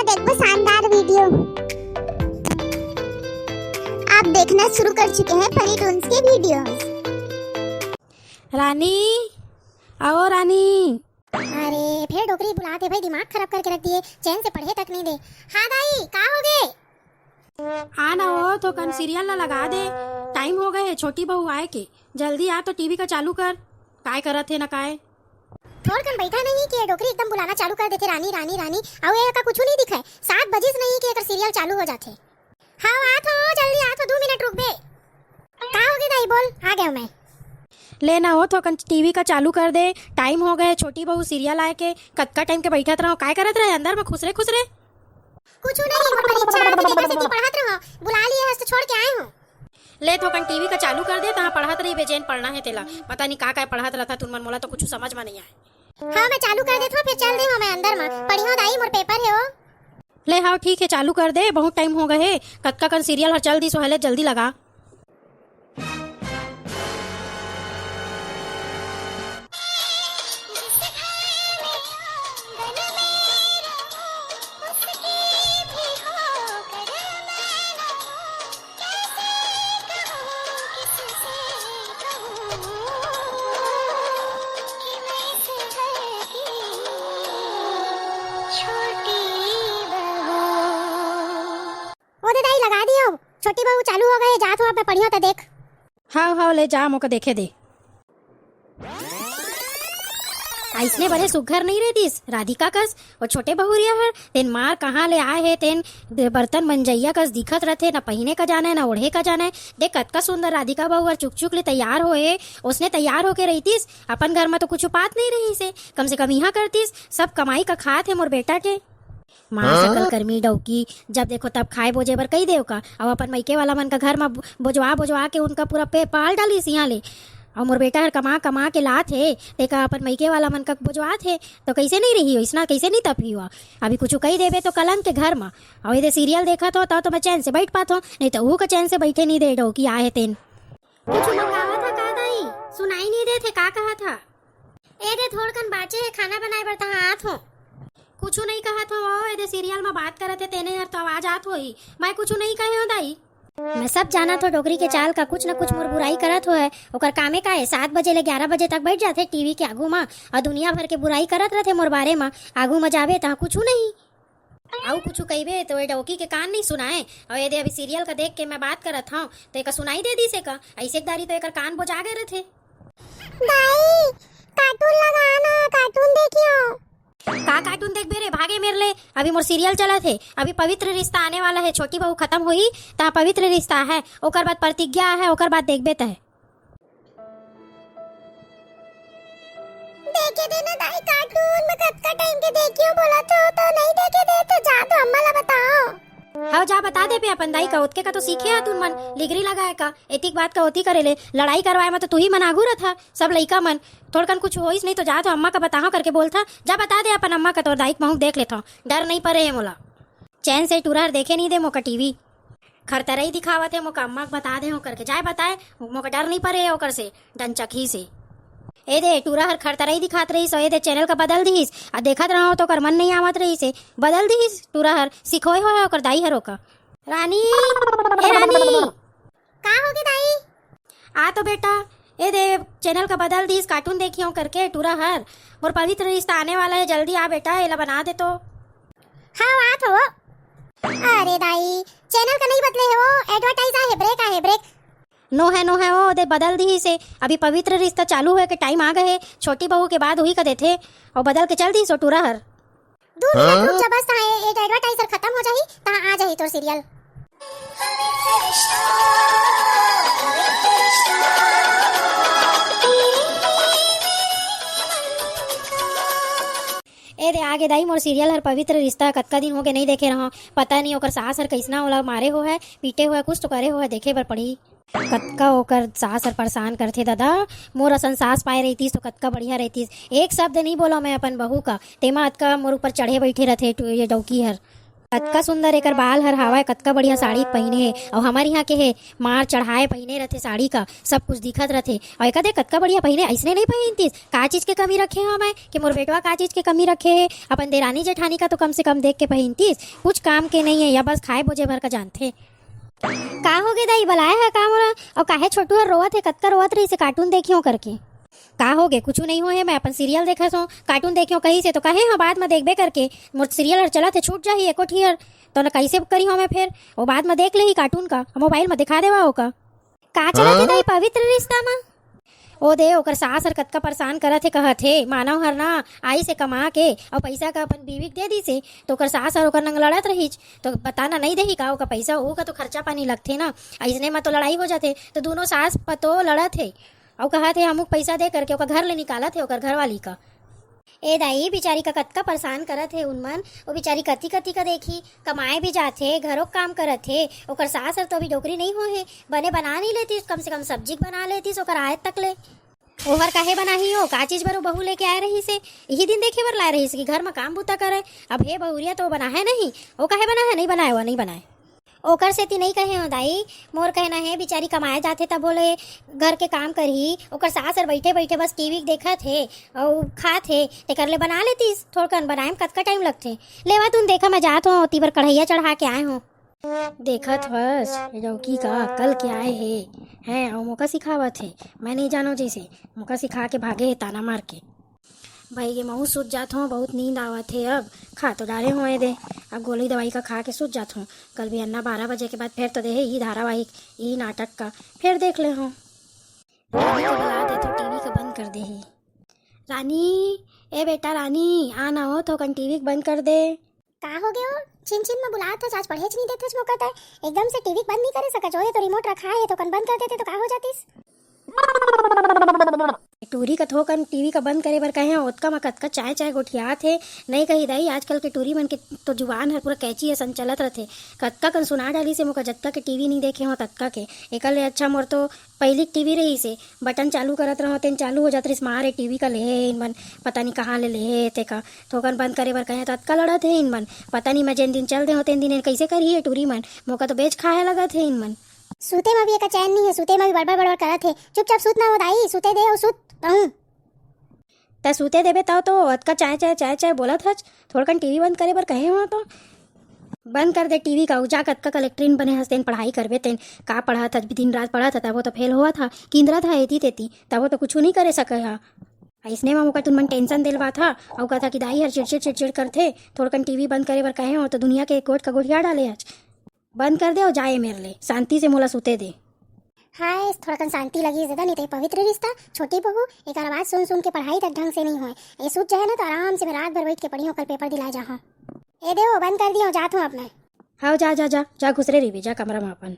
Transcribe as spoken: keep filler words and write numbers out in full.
एक वो शानदार वीडियो। आप देखना शुरू कर चुके हैं फनी टून्स के वीडियोज़। रानी, आओ रानी। अरे, फेर डोकरी बुलात हे भाई, दिमाग खराब करके रख दिए, चैन से पढ़े तक नहीं दे। हाँ दाई, का हो गे? आ ना हो, थोकन सीरियल ला लगा दे, टाइम हो गए हे छोटी बहू आए के। जल्दी आ तो टीवी का चालू कर, काय करत हे ना काय। थोड़कन बैठा नहीं कि ये डोकरी एकदम बुलाना चालू कर देथे, रानी, रानी, रानी। अउ ये का कुछू नहीं दिखाए, सात बजिस नहीं कि एकर सीरियल चालू हो जाथे। हाँ, आत हो, जल्दी आत हो, दू मिनट रुकबे। का होगे दाई, बोल, आ गया मैं। ले ना हो, थोकन टीवी का चालू कर दे, टाइम हो गए, छोटी बहू सीरियल आए के। कतका टाइम के बैठत रहो, काय करत रहे अंदर में खुसरे खुसरे? कुछू नहीं, मोर परीक्षा आगे, तेकर सेती पढ़त रहो, बुला लिए हस तो छोड़ के आए हो। ले थोकन टीवी का चालू कर दे, तहाँ पढ़त रहिबे जेन पढ़ना हे तेला। पता नहीं का का पढ़त रहता तुन मन, मोला तो कुछू समझ में नहीं आए। हाँ, मैं चालू कर देत हूँ, फिर चल दे हो मैं अंदर में। पढ़ियो दाई, मोर पेपर हे ओ। ले हाँ, ठीक है, चालू कर दे, बहुत टाइम हो गए हे। कतका कन सीरियल हर चल दिस, ओहले जल्दी लगा। ओ दे दाई, लगा दियो। छोटी बहू चालू हो गए, जात हो, अब मैं पढ़ियो त देख। हाव, हाव, ले जा, मोका देखे दे। अइसने बड़े सुग्घर नहीं रहितिस राधिका कस। ओ छोटे बहुरिया हर, तेन मार कहाँ ले आए हे, तेन दे-, बर्तन मंजइया कस दिखत रथे, न पहिने का जाने, न ओढ़े का जाने। देख, कतका सुंदर राधिका बहू हर चुक चुक ले तैयार होए हे, ओसने तैयार होके रहितिस, अपन घर म तो कुछु पात नहीं रहिस हे, कम से कम इहाँ करतिस, सब कमाई का खात हे मोर बेटा के। माँ हाँ? सकल कर्मी डौकी, जब देखो तब खाए बोजे बर कही दे ओका। अउ अपन मइके वाला मन का घर म बो-, बोजवा बोजवा के उनका पूरा पे पाल डालिस इहाँ ले। अउ मोर बेटा हर कमा कमा के लात हे, तेका अपन मइके वाला मन का बोजवात हे, तो कइसे नहीं रही हो, इसना कइसे नहीं तपही हुआ? अभी कुछु कही देबे तो कलंक के घर म। अउ एदे सीरियल देखत हो, तब तो मैं चैन से बैठ पात हो, नहीं तो ऊ का चैन से बैठे नहीं दे डौकी आए हे तेन। कुछु मंगावत हा का दाई? सुनाई नहीं देत हे, का कहत हा? ए दे, थोड़कन बाचे हे खाना बनाए बर, तहाँ आत हो। कुछु नहीं कहत हो, ओ, ए दे, सीरियल म बात करत हे, तेने हर तो आवाज आत होही। मैं कुछु नहीं कहे हो, दाई। मैं सब जानत हो डोकरी के चाल का, कुछ न कुछ मोर बुराई करत हो है। ओकर कामे का है, सात बजे ले ग्यारह बजे तक बैठ जाथे टीवी के आगू म, अउ दुनिया भर के बुराई करत रथे मोर बारे म। आगू म जाबे तहाँ कुछु नहीं। अउ कुछु कहिबे तो ए डौकी के कान नहीं सुनाए। अउ ए दे, अभी सीरियल का देख के मैं बात करत हूँ, तो एका सुनाई दे दिस एका। ऐसे एक दारी तो एकर कान बोजा गए रथे। दाई, कार्टून लगा ना, कार्टून देखियो। का कार्टून देखबे रे, भागे मेर ले। अभी मोर सीरियल चलत हे, अभी पवित्र रिश्ता आने वाला है, छोटी बहू खत्म होही, ता पवित्र रिश्ता है, ओकर बाद प्रतिज्ञा है, ओकर बाद देखबे तह। देखे दे ना दाई, कार्टून में कतका टाइम के देखियो बोलत हो, तो नहीं देखे दे तो जा तो अम्मा ला बताओ। हव जा बता देबे अपन दाई का, ओतके का तो सीखे हा तुन मन, डिग्री लगाए का, एतिक बात का ओती करे ले, लड़ाई करवाए में तो तू ही मन आगू रथा, सब लइका मन। थोड़कन कुछ होइस नहीं तो जा तो अम्मा का बताओ करके बोलथा, जा बता दे अपन अम्मा का, तोर दाई के महूँ देख लेथव, डर नहीं परे हे मोला। चैन से टूरा हर देखे नहीं दे मोका टीवी। खरतरई दिखावत हे, मोका अम्मा के बता दे हो करके। जाए बताए, मोका डर नहीं परे हे ओकर से, डंचकही से। ए दे, टूरा हर खरतरई दिखात रहिस, ए दे, चैनल का बदल दिहिस। आ देखत रहो तो ओकर मन नहीं आवत रहिस हे, बदल दिहिस टूरा हर, सिखोए होए ओकर दाई हर ओका। रानी, ए रानी। का होगे दाई? आ तो बेटा, ए दे, चैनल का बदल दिस, कार्टून देखियो करके टूरा हर। मोर पवित्र रिश्ता आने वाला है, जल्दी आ बेटा, एला बना दे तो। हाँ, आत हो। अरे दाई, चैनल का नहीं बदले है वो, एडवर्टाइज आहे, ब्रेक आहे, ब्रेक। नो है, नो है, वो दे बदल दिस हे। अभी पवित्र रिश्ता चालू होए के टाइम आ गए है, छोटी बहू के बाद वही का देथे, और बदल के चल दिस वो टूरा हर। दू मिनट रुक जा बस, तहाँ ए-, एक एडवर्टाइजर खत्म हो जाही, तहाँ आ जाही तोर सीरियल। ए दे, आगे दाई मोर सीरियल हर पवित्र रिश्ता, कतका दिन होगे नहीं देखे रहो, पता नहीं ओकर सास हर कैसना ओला मारे हो है, पीटे हो है, कुछ तो करे हो है, देखे बर पड़ी। कतका ओकर सास हर परेशान करथे ददा। मोर असन सास पाए रहितिस तो कतका बढ़िया रहितिस। एक शब्द नहीं बोला मैं अपन बहू का, तेमा अतका मोर ऊपर चढ़े बैठे रथे टू-, ये डौकी हर। कतका सुंदर एकर बाल हर हावय, कतका बढ़िया साड़ी पहिने हे। अउ हमर इहाँ के हे, मार चढ़ाए पहिने रथे साड़ी का, सब कुछ दिखत रथे। अउ एकर देख, कतका बढ़िया पहिने, अइसने नइ पहिनतिस। का चीज के कमी रखे हंव मैं कि मोर बेटवा का चीज के कमी रखे हे? अपन देरानी जेठानी का तो कम से कम देख के पहिनतिस। कुछ काम के नइ हे, या बस खाए बोजे भर का जानथे। का होगे दाई, बलाए हे का मोला? अउ काहे छोटू हर रोवत हे, कतका रोवत रहिस हे, cartoon देखियो करके। का होगे? कुछू नइ होए हे, मैं अपन serial देखत हंव, cartoon देखियो कहिस हे तो कहे हंव बाद म देखबे करके, मोर serial हर चलत हे, छूट जाही एको ठी हर, तो न कइसे करिहंव मैं फेर? ओ बाद म देख लेही cartoon का, mobile म दिखा देवा ओका। का चलत हे दाई, पवित्र रिश्ता म? ओ दे, ओकर सास हर कतका परेशान करत हे, कहत हे, मानव हर ना आइस हे कमा के, अउ पइसा का अपन बीवी के दे दिस हे, तो ओकर सास हर ओकर नंग लड़त रहिस, तो बताना नइ देही का ओकर पइसा, ओका तो खर्चा पानी लगथे ना, अइसने म तो लड़ाई हो जाथे, तो दूनों सास पतोह लड़त हे, अउ कहत हे, "अमुक पइसा दे," करके ओकर घर ले निकालत हे, ओकर घरवाली का। ए दाई, बिचारी का कतका परेशान करत हे उन मन, ओ बिचारी कति कति का देखही, कमाए भी जाथे, घरो के काम करत हे, ओकर सास हर तो अभी डोकरी नइ होए हे, बने बना नइ लेतिस, कम से कम सब्जी के बना लेतिस, ओकर आए तक ले। ओहर काहे बनाही हो, का चीज बर ओ बहू लेके आए रहिस हे, इही दिन देखे बर लाए रहिस कि घर म काम बूता करे, अब हे बहुरिया तो बनाहे नहीं, ओ काहे बनाहे, नइ बनाए, ओ नइ बनाए। ओकर सेती नइ कहे हंव दाई, मोर कहना हे बिचारी कमाए जाथे तभो ले घर के काम करही, ओकर सास हर बइठे बइठे बस टीवी देखत हे अउ खात हे, तेकर ले बना लेतिस, थोड़कन बनाए म कतका टाइम लगथे। लेवा तुन देखा, मैं जात हंव, ओती बर कढ़ैया चढ़ा के आए हंव। देखत हस, ए डौकी का अकल के आए हे, हैं, अउ मोका सिखावत हे, मैं नइ जानव जइसे, मोका सिखा के भागे हे ताना मार के। भाई ये महू सूत जात हंव, बहुत नींद आवत हे। अब खा तो डारे हंव ए दे, अब गोली दवाई का खा के सूत जात हंव। कल बिहन्ना बारह बजे के बाद फेर तो देहे इही धारावाहिक, इही नाटक का, फेर देख ले हंव। रानी के बुला देथंव, टीवी का बंद कर देही। रानी, ए बेटा रानी, आ ना हो, थोकन टीवी के बंद कर दे। का हो गयो? छिन छिन म बुलात हस, आज पढ़ेच नइ देत हस मोका तैं। एकदम से टीवी के बंद नइ करे सकत, ओ दे तो रिमोट रखा हे, थोकन बंद कर देते तो का हो जातिस? टूरी का थोकन टीवी का बंद करे बर कहे हंव, ओतका म कतका चाय चाय गोठियात हे। नइ कही दाई, आजकल के टूरी मन के तो जुबान हर पूरा कैंची असन चलत रथे। कतका कन सुना डालिस हे मोका, जतका के टीवी नइ देखे हंव ततका के। एकर ले अच्छा मोर तो पहिली के टीवी रहिस हे, बटन चालू करत रहंव, तेन चालू हो जात रहिस, मारे टीवी का लेहे हे इन मन, पता नइ कहाँ ले लेहे हे तेका। थोकन बंद करे बर कहे हंव तो अतका लड़त हे इन मन, पता नइ मैं जेन दिन चल दे हंव तेन दिन एन कइसे करही ये टूरी मन, मोका तो बेच खाए लगत हे इन मन। सूते म भी एका चैन नइ हे, सूते म भी बड़बड़ बड़बड़ करत हे। चुपचाप सूत ना हो दाई, सूते दे अउ सूत कहूं। तैं सूते देबे तव तो अतका चाय चाय चाय चाय बोलत हच, थोड़कन टीवी बंद करे बर कहे हंव तो। बंद कर दे टीवी का, जा कतका कलेक्ट्रीन बने हस तेन पढ़ाई करबे तेन, का पढ़त हच, दिन रात पढ़त हच, तभो तो फेल होवत हा, किंदरत हा एती तेती, तभो तो कुछू नइ करे सके हा। अइसने म ओकर तुन मन टेंशन दिलवात हा, अउ कथा कि दाई हर चिड़चिड़ चिड़चिड़ करथे, थोड़कन टीवी बंद करे बर कहे हंव तो दुनिया के कोट का गोठिया डाले हच। बंद कर दे अउ जाए मेर ले, शांति से मोला सूते दे। हाय, थोड़कन शांति लगिस दादा, नइ ते पवित्र रिश्ता, छोटी बहू, एकर आवाज सुन सुन के पढ़ाई तक ढंग से नइ होय। ए सूत जाए ना तो आराम से मैं रात भर बैठ के पढ़ियो, कल पेपर दिलाए जाहूं। ए देव, बंद कर दियो, जात हूं अब मैं। हाव, जा, जा, जा, जा, घुसरे रहिबे, जा कमरा में अपन।